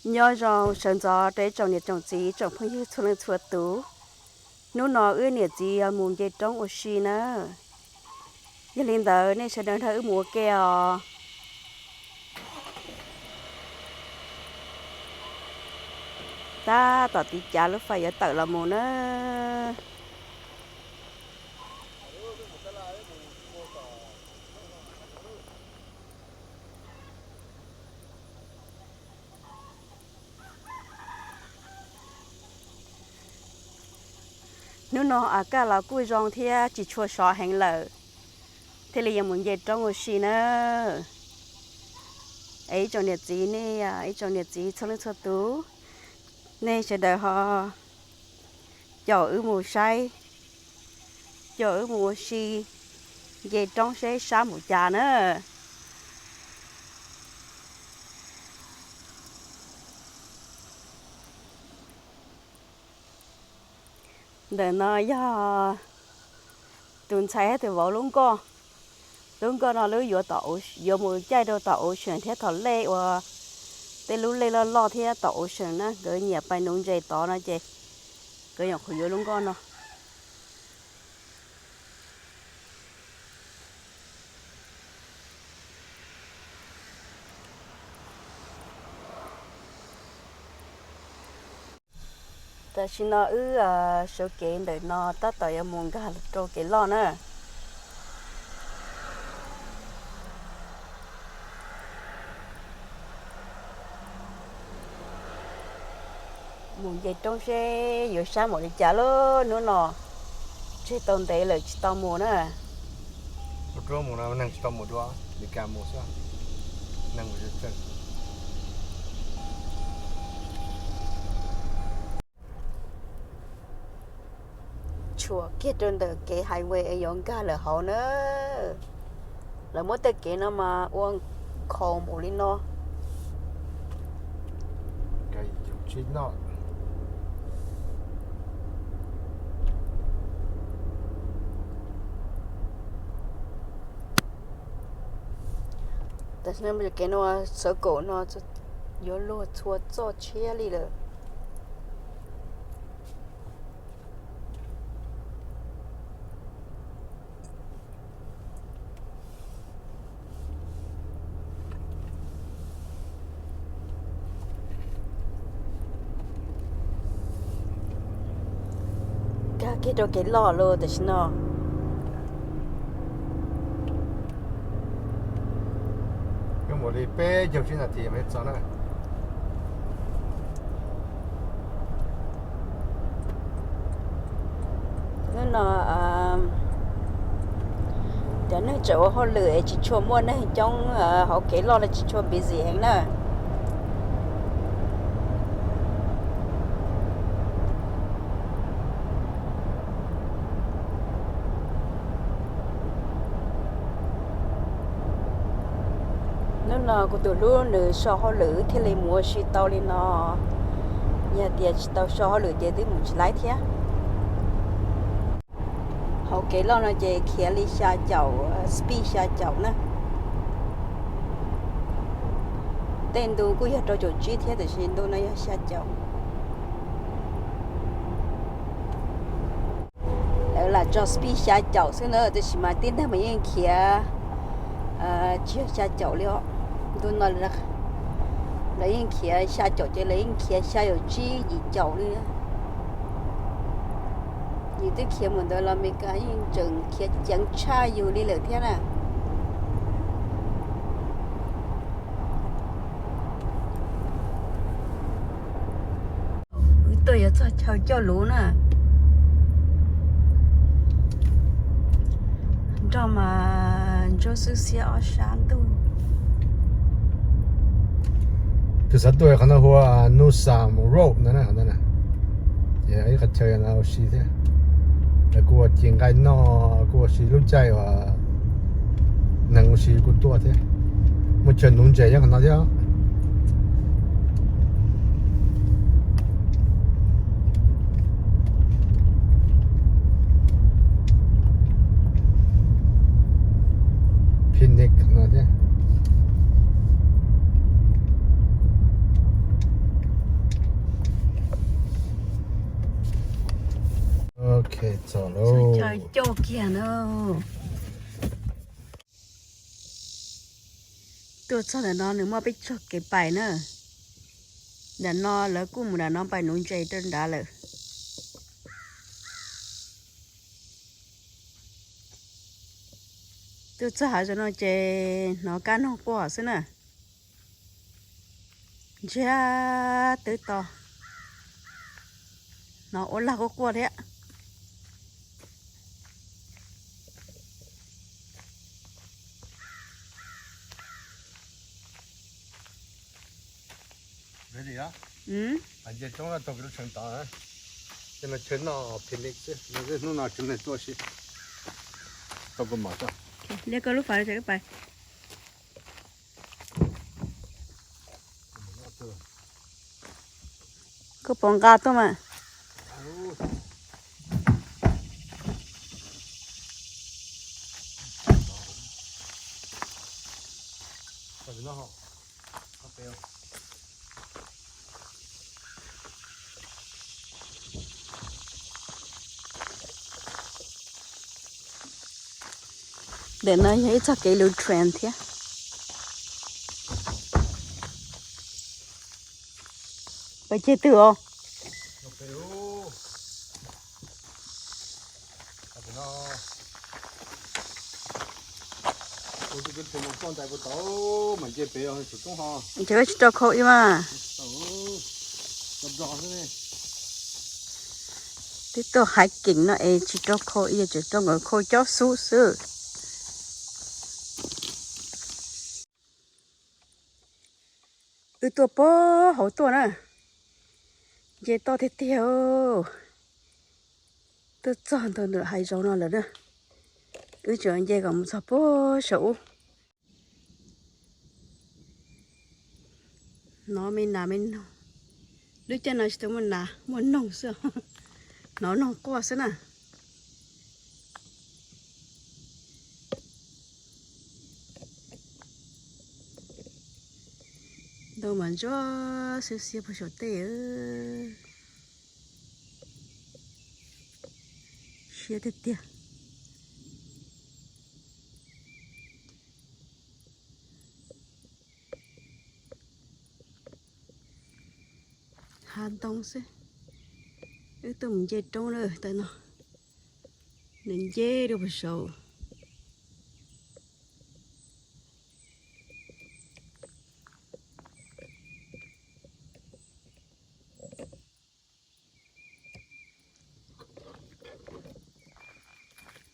Nyob zoo sawv ntxov rau ib tsoom niam tsoom txiv tsoom phooj ywg txhua leej txhua tus. Hnub no wb niam txiv yuav mus nce roob ua si nawb. Yog li ntawd nej sawv daws nrog wb mus ua ke os. Tab tom tiv cav lub fais yuav tawm los mus na. Hnub no a kaj los kuj zoo thiab tsis tshua sov heev lawm, thiaj li yuav mus nce roob ua si na. Es ib tsoom niam txiv nej, ib tsoom niam txiv txhua leej txhua tus, nej sawv daws ho caum wb mus saib, caum wb mus ua si nce roob seb sab npaum cas na. Ntawm no yog tus ntxhais thiab tus vauv lub nkoj. Lub nkoj no lub yuav tom, yuav mus caij rau tom ocean thiab tom lej uas tej lub lej loj loj thiab tom ocean na, nkawd nyiam pais nuv ntses tod no ces nkawd nyuam qhuav yuav lub nkoj no. Tam sim no wb sawv kev ntawm no tab tom yuav mus nkag rau kev loj na. Mus nce roob seb yuav sab npaum li cas lauj, hnub no tseg tau ntev lawm tsis tau mus na. Mus rau mus no neeg tsis tau mus dua, Meskas mus xwb, neeg mus tsawg. Tshuam kiag rau ntawm kev highway es yuav nkag lawm hauv na. Lawv muab tej kev no mas ua nkhaus npaum li no. Tam sim no kev no, xav kaum no yuav luag txhua txoj tshiab li lawm. Nkag kiag rau kev loj lawm tam sim no. Peb caug tsib nas this mas txog na. Hnub no cov neeg tseem ua hauj lwm es tsis tshua muaj neeg coob hauv kev loj li, tsis tshua busy heev na. Hnub no kuv tus hlub nws so hauj lwm thiaj li mus ua si tau li no. Yog tias tsis tau so hauj lwm ces twb mus tsis laib thiab. Hauv kev loj no ces khiav li xya caum, speed xya caum na. Tej ntu kuj yog rau caum tsib thiab tiam sis ntu no yog xya caum. Lawv lam tso speed xya caum xwb na, tiam sis mas tib neeg mas yeej khiav tsis yog xya caum li os. Ntu no lawv yeej khiav xya caum ces lawv yeej khiav xya caum tsib yim caum li. Yus twb khiav mus ntawd los Meskas yeej tseem khiav ceev tshaj yus li lawm thiab na. Wb tuaj yuav txog chaw coj luv na. Nroj mas ntsuab xwb xiab ob sab ntuj. Tus xav tuaj qhov no hu ua Nusam Road no na, ces ib qhov chaw no ua si thiab. Lawv kuj ua ci nqaij noj, kuj ua si lub caij uas neeg ua si kuj tuaj thiab. Muaj chaw nuv ntses nyob qhov no thiab. Picnic no thiab. Txog lawm, coj kiag na. Tuaj txog ntawm no nws muaj peb txoj kev pais na. Ntawm no lawv kuj mus nram no pais nuv ntses rau nrad lawm. Tuaj txog hav zoov no ces hnov kab noog quaj xwb na. Ntsiag twb to, hnov ua lag quaj quaj thiab. Nce roob no taug lub tshee tod, ces mas chaw noj picnic xwb, hnub no tsev neeg tuaj si. Tau kuv mom tso. Liab koj lub fais rau pais. Koj pom nqa tuaj mas. Ntawm no yog ib txoj kev lug train thiab. Pais ceg twg os? Ces koj tsis rau khau ib mas. Twb tuaj hiking no es tsis rau khau ib, tseem rau nkawd khau cob xub xwb. Wb tuaj puag hauv tuaj na, nce toj tiag tiag. Tuaj txog ntua ntawm hav zoov no lawm na, wb tseem nce kom mus txog puag saum ub. Hnov me nas me noog, lub caij no tsis tau muaj nas muaj noog xwb, hnov noog quaj xwb na. Ntoo mas ntsuab xiab xiab puag saum tej. Siab tiag tiag. Hav ntoo xwb. Wb tuaj mus nce roob lawm tam no, nws nce rau puag saud.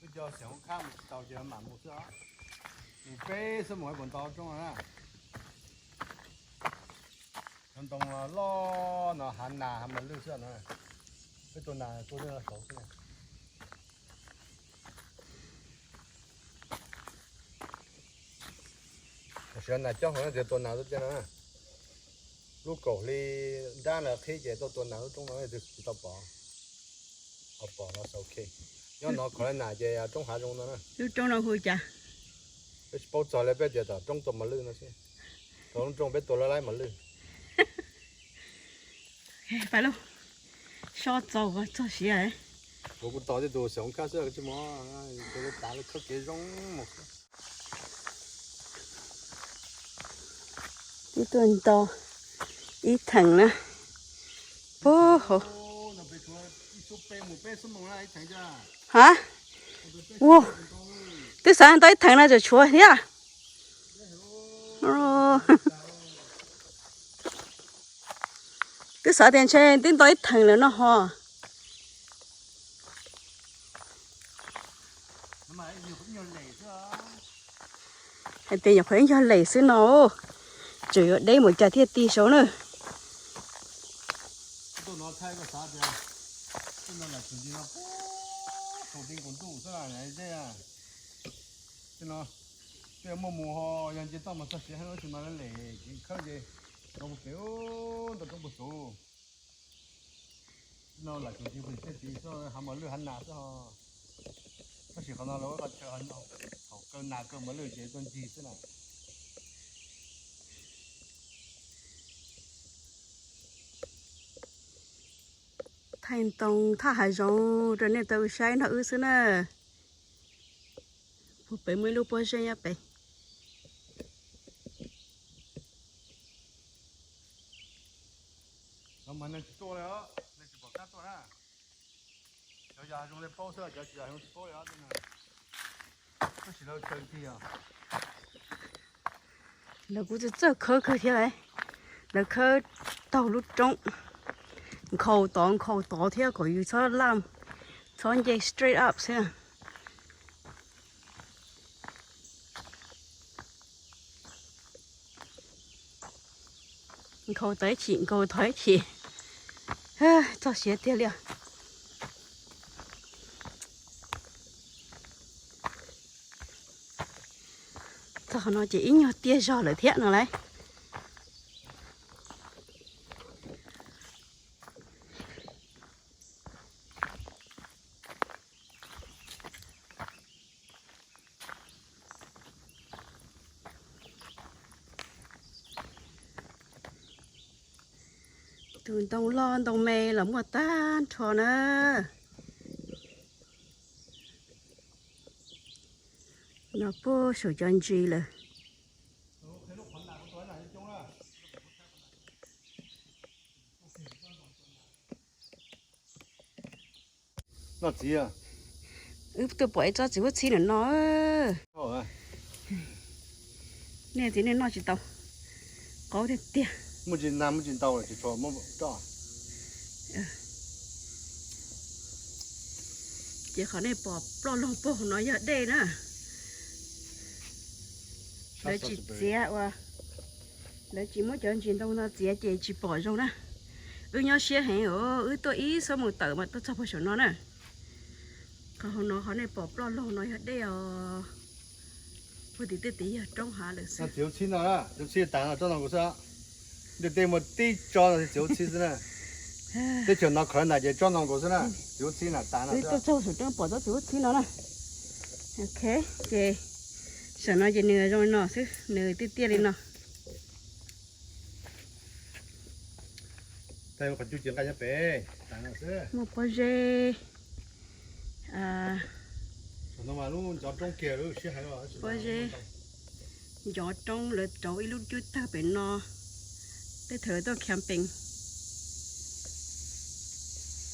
Wb cov xeem hauv khab mus tsis tau ces mam mus xwb os. Mus peb xwb mus puas nto roob na. Cov ntoo loj no hav nas hav mas lwj xwb na. Peb tua nas tua saud xwb. Tam sim no nas coob heev na, tua nas tuaj caj no. Lub kaum hli nrab no qhib ces tuaj tua nas lub roob no tsis tau pom. Ho pom no xaus ok. Nyob no qhov lawv nas ces roob hav zoo no na. Lub roob no hu cas? Peb tsis paub txog li, peb tias tom roob tua mos lwj no xwb. Tom lub roob peb tua lawv laib mos lwj. Pab lauj, sob txaus txog siav. Kuv kuj tos tej tus xeem hauv khab xwb tsis mus, tus lawv tav lawv khawb kev zoo mus xwb. Twb tuaj nto ib theem na. Puag hauv. Ha, ua, twb xav nto ib theem no tseem tshuav thiab. Twb xav tias ntshe twb nto ib theem lawm no ho. Hais tias nyuam qhuav ib nyuag lem xwb no, tseem yuav deb mus cas thiaj ti saud na. Tej no, tej muaj mus ho yog nce toj mas txog siav heev, tab sis mas lawv lem kev khawb ces rau pem ntawm roob puag saud. Tej no lam tsuas nce pem tej tid xwb, hav mos lwj hav nas xwb ho. Tab sis qhov no lawv ua qhov chaw hav no, thaum kaw nas kaw mos lwj ces tuaj ncig xwb na. Thaij ntoo thaj hav zoov rau nej tau saib nrog wb xwb na. Puag pem muaj ib lub pob zeb nyob pem. Lawv kuj txawj khawb kawg thiab lauj. Lawv khawb taug lub roob, nkhaus tod nkhaus tod thiab kom yus txhob laj, txhob nce straight up xwb. Nkhaus tod ib chim, nkhaus tod ib chim. Txog siav tiag li os. Txog qhov no ces ib nyuag tiaj zog lawm thiab no lauj. Tus ntoo loj ntoo me los muaj tag nrho na. No puag saum cov ntsis lawm. Noj txiv. Wb tuaj pom ib tsob txiv huab txhib no no. Nej txiv nej noj tsis tau. Qaub tiag tiag. Muaj tsis nag muaj tsis ntau tsis tshua muaj roj. Ces qhov nej pom ploj loog puag no yog dej na. Lawv tsis txiav ua, lawv tsis muab cov ntsis ntoo no txiav ces tsis pom zoo na. Wb nyob siab heev os, wb tuaj ib xuab moos tawm mas tuaj txog puag saum no na. Qhov hauv no qhov nej pom ploj loog no yog dej os. Puag tim tej tid yog roob hav lawm xwb. Txiv huab txhib no, txiv huab txhib tas no tsob no nkaus xwb. Ntiaj teb muaj tib tsob no txiv huab txhib xwb na. Teb chaws no khaws na ces tsob no nkaus xwb na, txiv huab txhib na tas no. Wb tuaj txog saum roob pom tsob txiv huab txhib no na. Ok, ces saum no ces nws zoo li no xwb, nws tiaj tiaj li no. Qhov cub ces nqa nyob pem, tas no xwb. Muaj pob zeb. Pob zeb ncov roob lawv rauv ib lub cub tawg pem no. Tej thaum tuaj camping.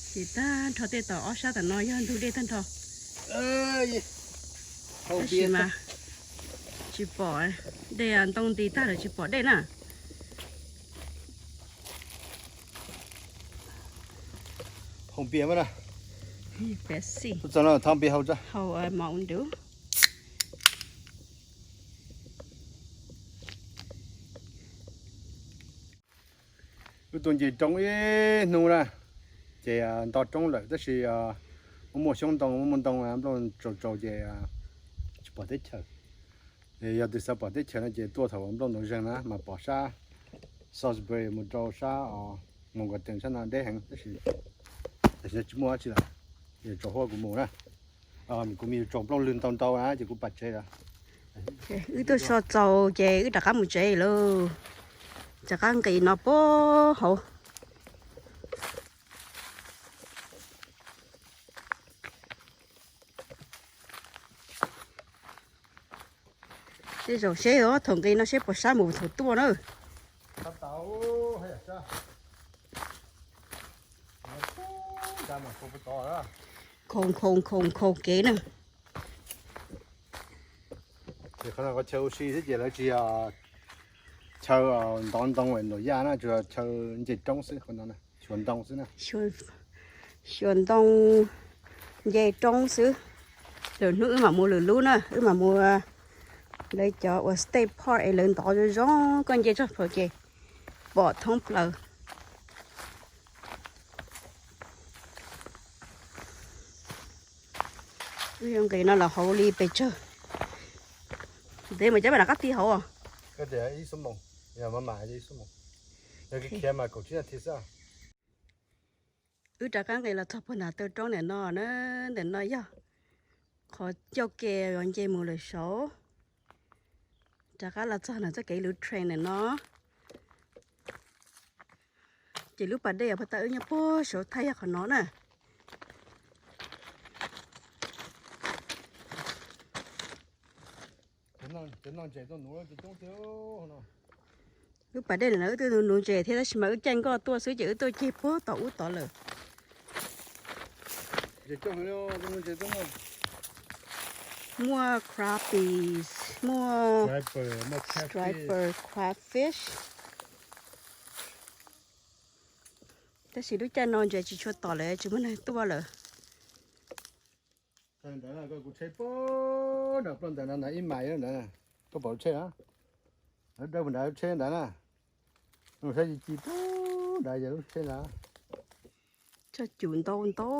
Ces tag nrho tej tom ob sab tom no yog ntug dej tag nrho. Tab sis mas tsis pom, dej ntoo nti tag lawm tsis pom dej na. Hau npias mas na. Pepsi. Txog no thau npias hau tso. Hau Mountain Dew. Wb tuaj nce roob ib hnub na, ces nto roob lawm tab sis muaj muaj xyoob ntoo muaj muaj ntoo nplooj tsaus tsaus ces tsis pom teb chaws. Yog tus xav pom teb chaws no ces tuaj thaum nplooj ntoo zeeg na mas pom sab Salisbury mus rau sab Montgomery sab no deb heev tab sis tam sim no tsis muaj dab tsi lawm. Ces tsaus huab kuv mus na. Kuv mus yuav tsaus nplooj lwg ntau ntau na ces kuv pam tsev lawm. Wb tuaj so txaus ces wb rov qab mus tsev lauj. Rov qab nqis no puag hauv. Tej zaum seb thaum nqis no seb puas sab mus thaum tuaj na. Nkhaus nkhaus nkhaus nkhaus kev na. Qhov no qhov chaw ua si xwb ces lawv tsis yog chaw ntov ntoo nruam yaj na, tsuas chaw nce roob xwb, qhov no xyuas ntoo xwb na. Xyuas ntoo nce roob xwb. Lwm hnub wb mam mus lwm lub na, wb mam mus lawv cov uas state park es lawv ntov zoo zoo, koj nce tsob plhuav ces pom thoob plaws. Wb yuav nqis no los hauv li pes tsawg? Ntev mas cov mam rov qab tig hauv. Wb rov qab nqis los txog puag nram taw roob ntawm no na, ntawm no yog qhov ncauj ke uas nce mus lawm saud. Rov qab los txog nram txoj kev lub train ntawm no. Ces lub pas dej puag ta wb nyob puag saud thaij yog qhov no na. Lub pas dej na wb twb nuv nuv ntses thiab tab sis mas wb caij nkoj tuaj xwb ces wb tuaj ceg puag tom ub tod lawm. Muaj crappies, muaj striper, crayfish. Tab sis lub caij no ntses tsis tshua tom lawm, tsis muaj neeg tuaj lawm. Ntawd koj kuv tsheb puag nram ploj ntawd na, ib mais ntawd, koj pom lub tsheb na, dawb puag nrad lub tsheb ntawd na, saib ci ci puag nrad yog lub tsheb ntawd. Choj cum ntau ntau,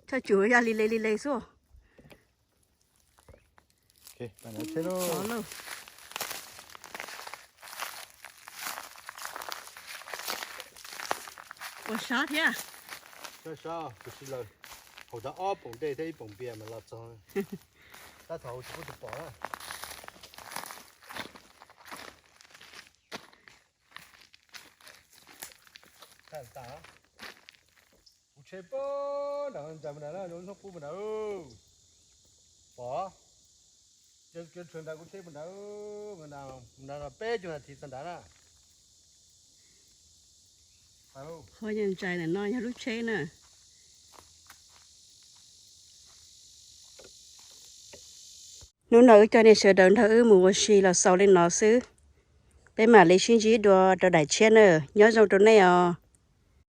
choj cum yog li le li le xwb. Ua sab thiab. Sab sab, kuv si lawm, haus tau ob poom dej thiab ib poom npias mas los txog. Tab thaum tsis pub tus pom na. Kuv tsheb puag nram ntawd na, hnub qub puag nrad. Pom, kev tshwm nrad kuv tsheb puag nrad, nrad peb caug nas this txog nrad na. Qhov nyuag ntsais ntawm no yog lub tsheb na. Hnub no wb coj nej sawv daws nrog wb mus ua si los xaus li no xwb. Peb mam li sib ntsib dua rau daim tshiab na. Nyob zoo rau nej os.